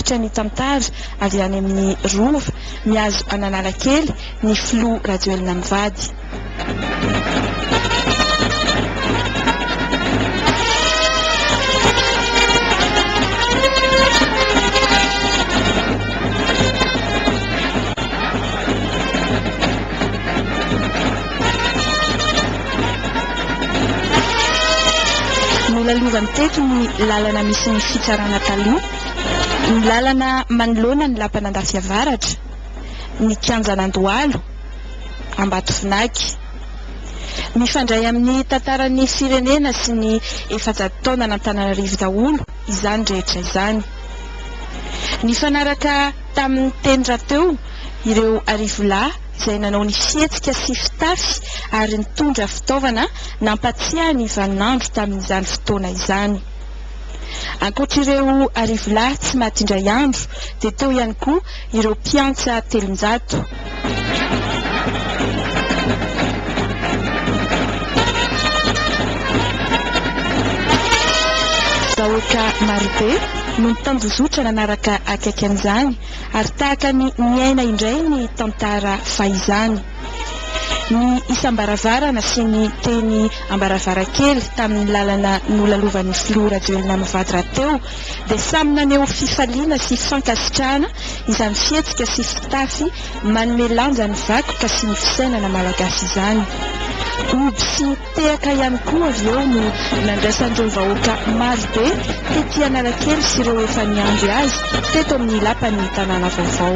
mirakitra ny tantara avy any amin'ny Rova mihazo an'Analakely ny filoha Rajoelina mivady. Nolalovany teto ny lalana misy ny fitsarana taloha, ny lalana manoloana ny lapan'Andafiavaratra, ny kianjan'Andohalo, Ambatovinaky. Mifandray amin'ny tantaran'ny firenena sy ny 400 taonan'Antananarivo daholo izany rehetra izany. Nifanaraka tamin'ny teny rahateo ireo arivolahy izay nanao ny fihetsika sy fitafy ary nitondra fitaovana nampatsiahy ny vaninandro tamin'izany fotoana izany. Ankoatr'ireo arivolahy tsy maty indray andro dia teo ihany koa ireo mpiantsa 300. Vahoaka marobe no nitanjozotra nanaraka akaiky an'izany ary tahaka ny niaina indray ny tantara fahizany. Ny isam-baravarana sy ny teny ambaravarakely tamin'ny lalana nolalovan'ny filoha Rajoelina mivady rahateo dia samy naneho fifaliana sy fankasitrahana izany fihetsika sy fitafy manome lanja ny vakoka sy ny fisainana malagasy izany. Hoby sy tehaka ihany koa avy eo no nandraisan'ireo vahoaka marobe tety Analakely sy ireo efa niandry azy teto amin'ny lapan'ny tanàna vaovao.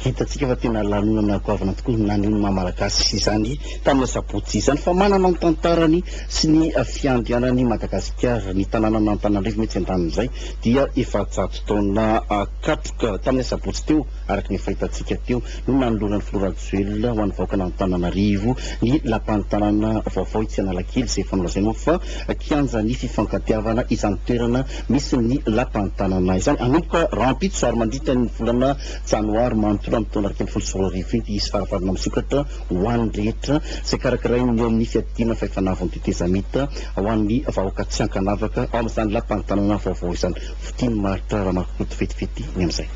Hitantsika fa tena lanonana goavana tokoa na ny maha Malagasy izany tamin'ny asabotsy izany fa manana ny tantarany sy ny fiandrianan'i Madagasikara ny tanànan'Antananarivo mihitsy andanin'izay dia 400 taona katroka tamin'ny asabotsy teo araka ny efa hitantsika teo no nanoloran'ny filoha Rajoelina ho an'ny vahoakan'Antananarivo ny lapan'ny tanàna vaovao etsy Analakely izay efa nolazaina fa kianjan'ny fifankatiavana izany toerana misy ny lapan'ny tanàna izany. Hanomboka rahampitso ary mandritra ny volana janoary manontolo amin'ny taona 2011 iny dia hisy varavarana misokatra ho an'ny rehetra izay karakarain'ny eo amin'ny fiadiana fahefana avon'ny tetezamita ho an'ny vahoaka tsy ankanavaka ao amin'izany lapan'ny tanàna vaovao izany. Fotiny Maharitra Ramakoto vetivety ny amin'izay.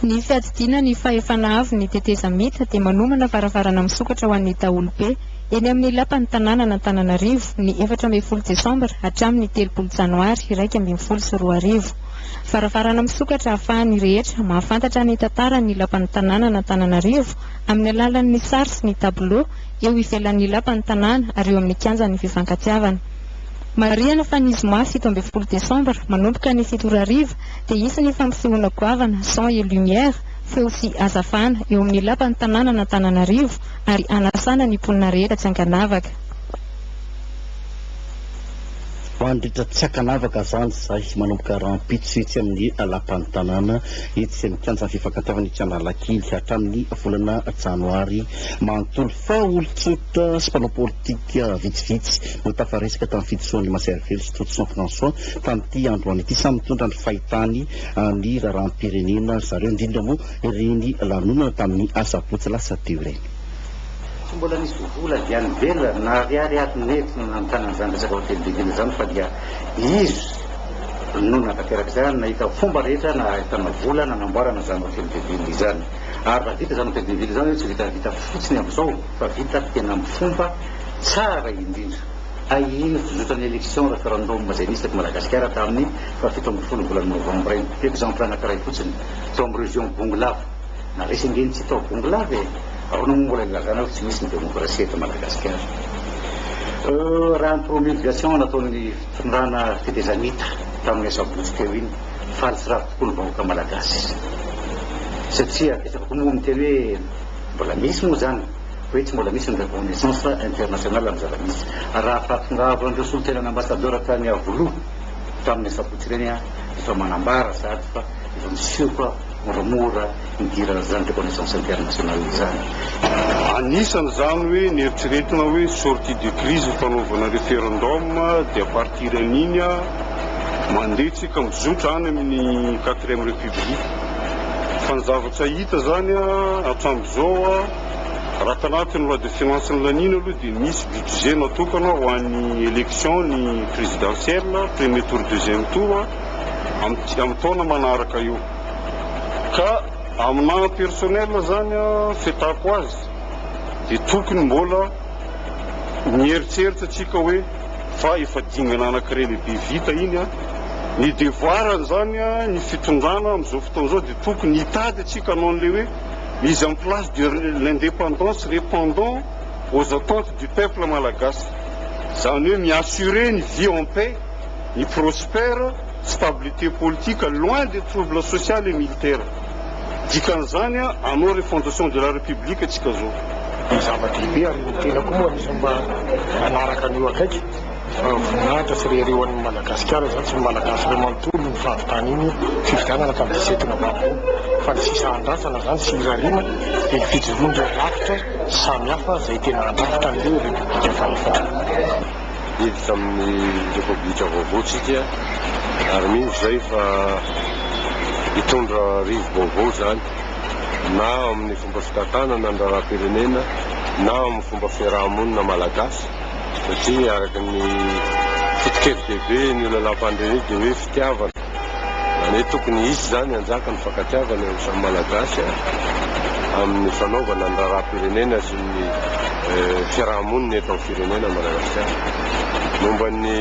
Ny fiadidiana ny fahefana avo ny tetezamita dia manomana varavarana misokatra ho an'ny daholobe eny amin'ny lapan'ny tanànan'Antananarivo ny 14 desambra hatramin'ny 30 janoary 2011. Varavarana misokatra ahafahan'ny rehetra mahafantatra ny tantaran'ny lapan'ny tanànan'Antananarivo amin'ny alalan'ny sary sy ny tableau eo ivelan'ny lapan'ny tanàna ary eo amin'ny kianjan'ny fifankatiavana. Marihana fa ny zoma 17 desambra manomboka ny 7 ora hariva dia hisy ny fampisehoana goavana Son et Lumière, Feo sy Hazavana, eo amin'ny lapan'ny tanànan'Antananarivo ary hanasana ny mponina rehetra tsy ankanavaka. Ho an'ny rehetra tsy ankanavaka izany izay manomboka rahampitso etsy amin'ny lapan'ny tanàna etsy amin'ny kianjan'ny fifankatiavana etsy Analakely hatramin'ny volana janoary manontolo fa olon-tsotra sy mpanao politika vitsivitsy no tafaresaka tamin'ny fidisoan'i Masiharivel sy Todisoa François tamin'ity androany ity. Samy mitondra ny fahitany ny raharaham-pirenena ry zareo, indrindra moa ireny lanonana tamin'ny asabotsy lasa teo ireny. Tsy mbola nisy vola avy any ivelany na ariary ary nentina nanontany an'izany resaka hôtel de ville izany fa dia izy. No nahatanteraka izany, nahita fomba rehetra nahitana vola nanamboarana izany Hôtel de Ville izany. Ary raha vita izany Hôtel de Ville izany, tsy vitavita fotsiny amin'izao fa vita tena amin'ny fomba tsara indrindra. Iny fizotran'ny élection référendum izay nisy teto Madagasikara tamin'ny faha 17 volana novambra iny. Exemple anankiray fotsiny, tao amin'ny région Bongolava, naresy ange ny tsy tao Bongolava e! Ahoana moa mbola ilazana hoe tsy misy ny démocratie eto Madagasikara? Raha ny promulgation nataon'ny fitondrana tetezamita tamin'ny asabotsy teo iny, faly sy ravo tokoa ny vahoaka malagasy. Satria betsaka koa moa miteny hoe mbola misy moa izany, hoe tsy mbola misy ny reconnaissance internationale amin'ny zava-misy. Raha fahatongavan'ireo solontenan'ny ambassadeur tany Iavoloha tamin'ny asabotsy ireny dia efa manambara sahady fa efa misioka moramora nidiran'izany reconnaissance internationale izany. Anisan'izany hoe neritreretina hoe sortie de crise fanaovana referendum dia à partir an'iny mandeha tsika mizotra any amin'ny quatrième république. Fa ny zavatra hita zany hatramin'izao raha tanatin'ny loi de finance nolaniana aloha dia misy budget natokana ho an'ny élection ny présidentielle premier tour deuxième tour amin'ny taona manaraka io. Ka aminahy personnel zany fahitako azy dia tokony mbola mieritreritra tsika hoe fa efa dingana anankiray lehibe vita iny a. Ny devoir zany ny fitondrana amin'izao fotoana izao dia tokony hitady atsika hanao an'ilay hoe mise en place de l'indépendance répondant aux attentes du peuple malagasy. Zany hoe mi-assurer ny vie en paix, ny prospère, stabilité politique loin des troubles sociaux et militaires. Dikan'izany hanao refondation de la république tsika zao. Zava-dehibe ary ny tena koa moa anisan'ny mba nanaraka an'io akaiky fa voninahitra sy rehareha ho an'ny Madagasikara izany sy ny Malagasy iray manontolo ny fahavitana iny fifidianana tamin'ny 17 novambra iny fa ny sisa andrasana izany sy irariana dia ny fijoroan'ireo rafitra samihafa izay tena handrafitra an'ilay Repoblika fahefatra. Hiditra amin'ny Repoblika vaovao tsika ary mino izay fa hitondra rivo-baovao izany na amin'ny fomba fitantanana ny raharaham-pirenena na amin'ny fomba fiaraha-monina malagasy satria araka ny foto-kevi-dehibe ny lalàmpanorenana io dia hoe fitiavana, izany hoe tokony hisy izany hanjaka ny fankatiavana eo amin'ny samy malagasy amin'ny fanaovana ny raharaham-pirenena sy ny fiaraha-monina eto amin'ny firenena Madagasikara. Momba ny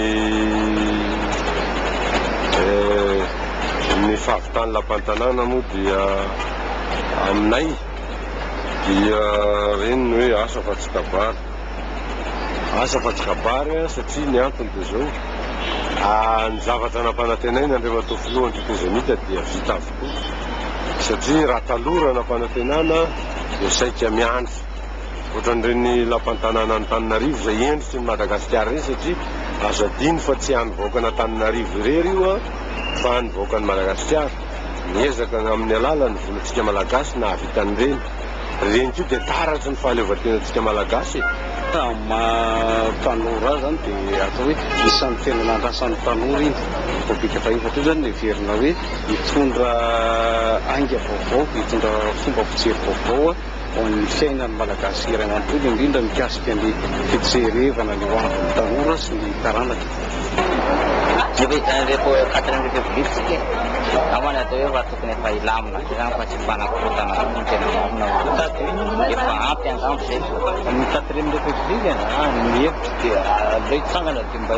ny fahavitan'ny lapan'ny tanàna moa dia aminay dia reny ny hoe asa fa tsy kabary. Asa fa tsy kabary satria ny antony dia izao, ny zavatra nampanantenaina Andriamatoa Filohan'ny tetezamita dia vita avokoa satria raha taloha raha nampanantenana dia saika miandry ohatran'ireny lapan-tanànan'Antananarivo izay endriky ny Madagasikara ireny satria azo adino fa tsy an'ny vahoakan'Antananarivo irery io fa an'ny vahoakan'i Madagasikara. Niezaka amin'ny alalan'ny volantsika malagasy nahavita an'ireny. Ireny koa dia taratry ny fahaleovantenantsika malagasy e. Amin'ny maha tanora ahy izany dia atao hoe isan'ny tena nandrasan'ny tanora iny. Repoblika fahefatra io izany no heverina hoe hitondra ainga vaovao, hitondra fomba fijery vaovao ho an'ny fiainan'ny Malagasy iray manontolo, indrindra mikasika ny fijerevana ny hoavin'ny tanora sy ny taranaka. Efa hijanona repo quatrième république tsika e. Angamba ny atao hoe efa tokony efa hilamina zay zany fa tsy hifanakorontana intsony no tena marina hoe efa ampy angamba zay. Ny quatrième république ny hevitro dia aleo hitsangana dia mba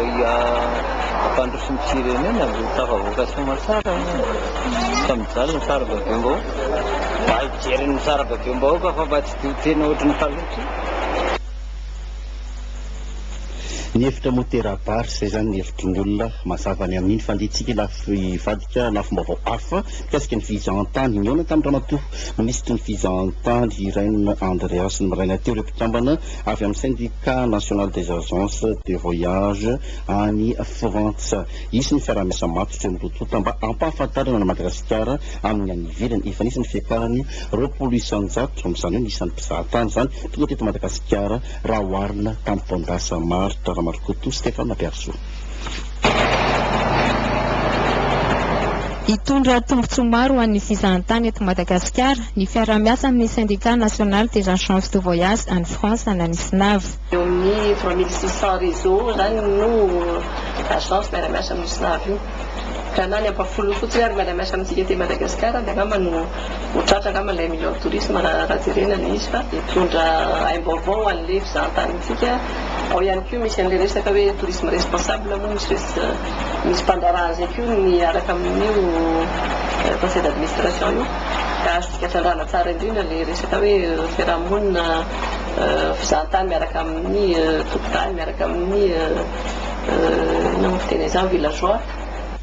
hampandroso ny firenena mba ho tafavoaka soamatsara fa mijaly ny sarababem-bahoaka. Mba hijery ny sarababem-bahoaka fa mba tsy dia ho tena ohatry ny taloha intsony. Ny hevitra motera bary, izay izany ny hevitry ny olona mazava ny amin'iny fandihintsika lafy hivadika lafim-baovao hafa mikasika ny fizahantany. Nihaona tamin'ny ramatoa minisitry ny fizahantany Irène Andreas ny maraina teo ireo mpikambana avy amin'ny Syndicat National des Agences de Voyage any Frantsa. Hisy ny fiaraha-miasa matotra eo amin'ny roa tonta mba hampahafantarana an'i Madagasikara amin'ny any ivelany. Efa nisy ny fiakarany 20% amin'izany hoe ny isan'ny mpizahatany izany tonga teto Madagasikara raha oharina tamin'ny taon-dasa Marthe Ramarikoto, Stéphane Rabearisoa. Hitondra tombontsoa maro ho an'ny fizahantany eto Madagasikara ny fiaraha-miasa amin'ny Syndicat National des Agences de Voyage any France na ny SNAV. Eo amin'ny 3600 réseaux izany no agence miara-miasa amin'io SNAV io. Ka na ny ampahafolony fotsiny ary miara-miasa amintsika aty Madagasikara dia angamba no ho tratra angamba ilay million de tourisme raha jerena ilay izy fa hitondra aim-baovao ho an'ilay fizahan-tanintsika. Ao ihany koa misy an'ilay resaka hoe tourisme responsable moa misy misy mpandraharaha an'izay koa miaraka amin'io conseil d'administration io ka azontsika trandrahana tsara indrindra ilay resaka hoe fiarahamonina fizahan-tany miaraka amin'ny tompon-tany miaraka amin'ny inona moa fiteny an'izany villageois.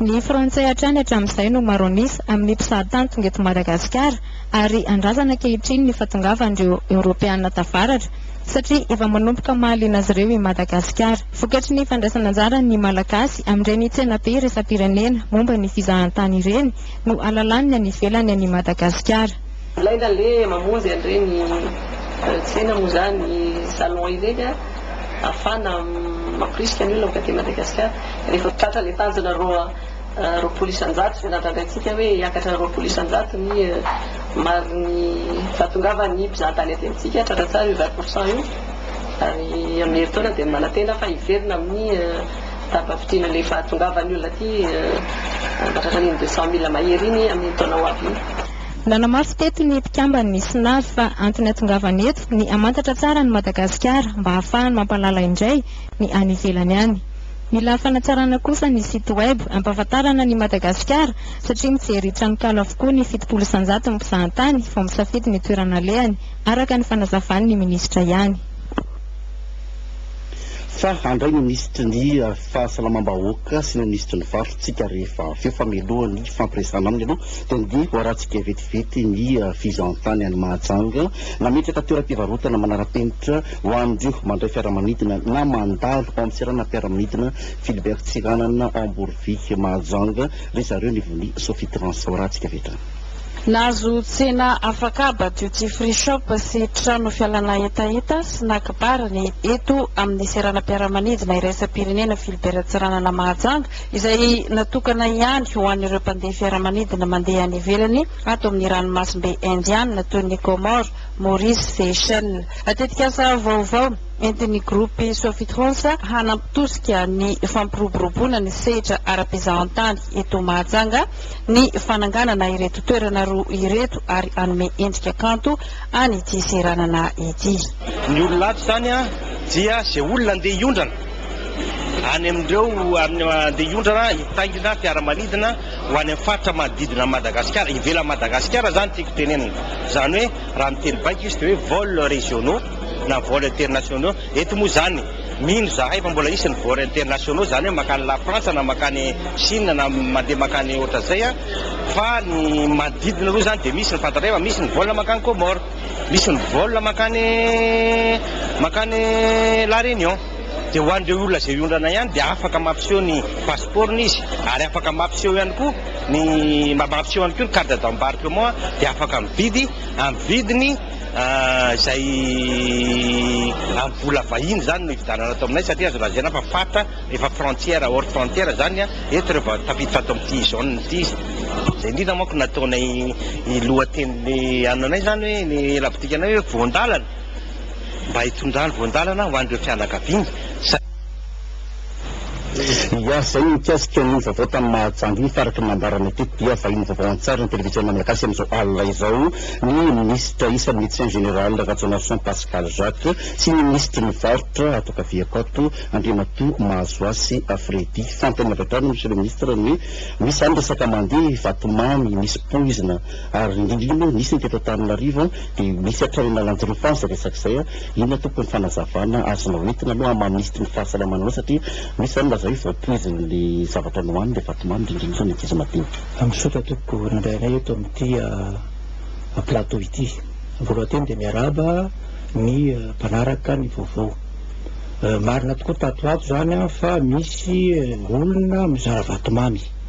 Ny frantsay hatrany hatramin'izay no maro an'isa amin'ny mpizahatany tonga eto Madagasikara ary andrasana ankehitriny ny fahatongavan'ireo Eoropeana tavaratra satria efa manomboka mahaliana azy ireo i Madagasikara. Vokatry ny fandraisana anjaran'ny Malagasy amin'ireny tsenabe iraisam-pirenena momba ny fizahantany ireny no alalany any ivelany an'i Madagasikara. Ilaina le mamonjy an'ireny tsena moa zany salon ireny ahafahana mampirisika ny olona mankaty Madagasikara. Rehefa tratra le tanjona 20% izay nandrandraintsika hoe hiakatra 20% ny marin'ny fahatongavan'ny mpizahatany aty amintsika, tratra tsara io 20% io ary amin'ny herintaona dia manantena fa hiverina amin'ny taham-pahavitriana ilay fahatongavan'ny olona aty mahatratra an'iny 200 000 mahery iny amin'iny taona ho avy iny. Nanamafy teto ny mpikamban'ny SNAV fa antony hatongavany eto ny hamantatra tsara an'i Madagasikara mba hahafahany mampahalala indray ny any ivelany any. Mila fanatsarana kosa ny site web hampahafantarana an'i Madagasikara satria mijery tranonkala avokoa ny 70% ny mpizahantany vao misafidy ny toerana alehany, araka ny fanazavan'ny minisitra ihany. Fa handray ny minisitry ny fahasalamam-bahoaka sy ny minisitry ny varotra tsika rehefa avy eo fa mialoha ny fampiresahana aminy aloha dia ndeha ho arahantsika vetivety ny fizahantany any Mahajanga. Nametraka toeram-pivarotana manara-penitra ho an'ireo mandray fiaramanidina na mandalo ao amin'ny seranam-piaramanidina Philibert Tsiranana ao Amborovy Mahajanga ry zareo anivon'ny Sofitrans. Ho arahantsika avy hatrany. Nahazo tsena afak'haba, duty free shop, sy trano fialana hetaheta, snack bar, ny eto amin'ny seranam-piaramanidina iraisam-pirenena Philibert Tsiranana Mahajanga, izay natokana ihany ho an'ireo mpandeha fiaramanidina mandeha any ivelany ato amin'ny ranomasimbe Indiana toy ny Comores, Maurice, Seychelles. Tetikasa vaovao entin'ny Groupe Sofitrans hanampy tosika ny fampiroboroboana ny sehatra ara-pizahantany eto Mahajanga ny fananganana ireto toerana roa ireto ary hanome endrika kanto an'ity seranana ity. Ny olona ato izany dia izay olona andeha hiondrana any amin'ireo andeha hiondrana hitaingina fiaramanidina ho any amin'ny faritra manodidina an'i Madagasikara, ivelan'i Madagasikara izany tiako tenenina. Izany hoe raha miteny baiko izy dia hoe vols régionaux na vols internationaux. Eto moa izany mino izahay fa mbola hisy ny vols internationaux, izany hoe mankany La Frantsa na mankany Chine na mandeha mankany ohatran'izay fa ny manodidina aloha izany dia misy ny fantatray fa misy ny vol mankany Comores, misy ny vol mankany mankany La Réunion. Dia ho an'ireo olona izay hiondrana ihany dia afaka mampiseho ny passeport-ny izy ary afaka mampiseho ihany koa ny mampiseho ihany koa ny carte d'embarquement dia afaka mividy amin'ny vidiny izay amin'ny vola vahiny izany no hividianana ato aminay satria azo lazaina fa faritra efa frontière hors frontière izany eto rehefa tafiditra ato amin'ity zone ity izy. Izay indrindra manko nataonay lohateny ananay izany hoe ny labotikanay hoe voan-dalana mba hitondrany voan-dalana ho an'ireo fianakaviany. Ia, izay ny mikasika ny vaovao tany Mahajanga iny fa araka ny nambarana teto dia vahiny vaovao an-tsary ny televiziona malagasy amin'izao alina izao ny minisitra isan'ny médecin général Rajaonarison Pascal Jacques sy ny minisitry ny varotra ato ankaviako ato Andriamatoa Mahazoasy Freddy. Fantany avy hatrany monsieur le ministre ny hoe misy izany resaka mandeha vatomamy misy poizina ary indrindra indrindra moa nisy ny teto Antananarivo dia misy hatrany Analanjirofo any izay resaka izay. Inona tompoko ny fanazavana azonao entina aloha amin'ny maha minisitry ny fahasalamana anao satria misy izany milaza hoe voapoizin'le zavatra nohaniny le vatomamy indrindra indrindra ny ankizy madinika. Misaotra tompoko nandray anay eto amin'ity plateau ity. Voalohan-teny dia miarahaba ny mpanaraka ny vaovao. Marina tokoa tato ho ato izany fa misy olona mizara vatomamy.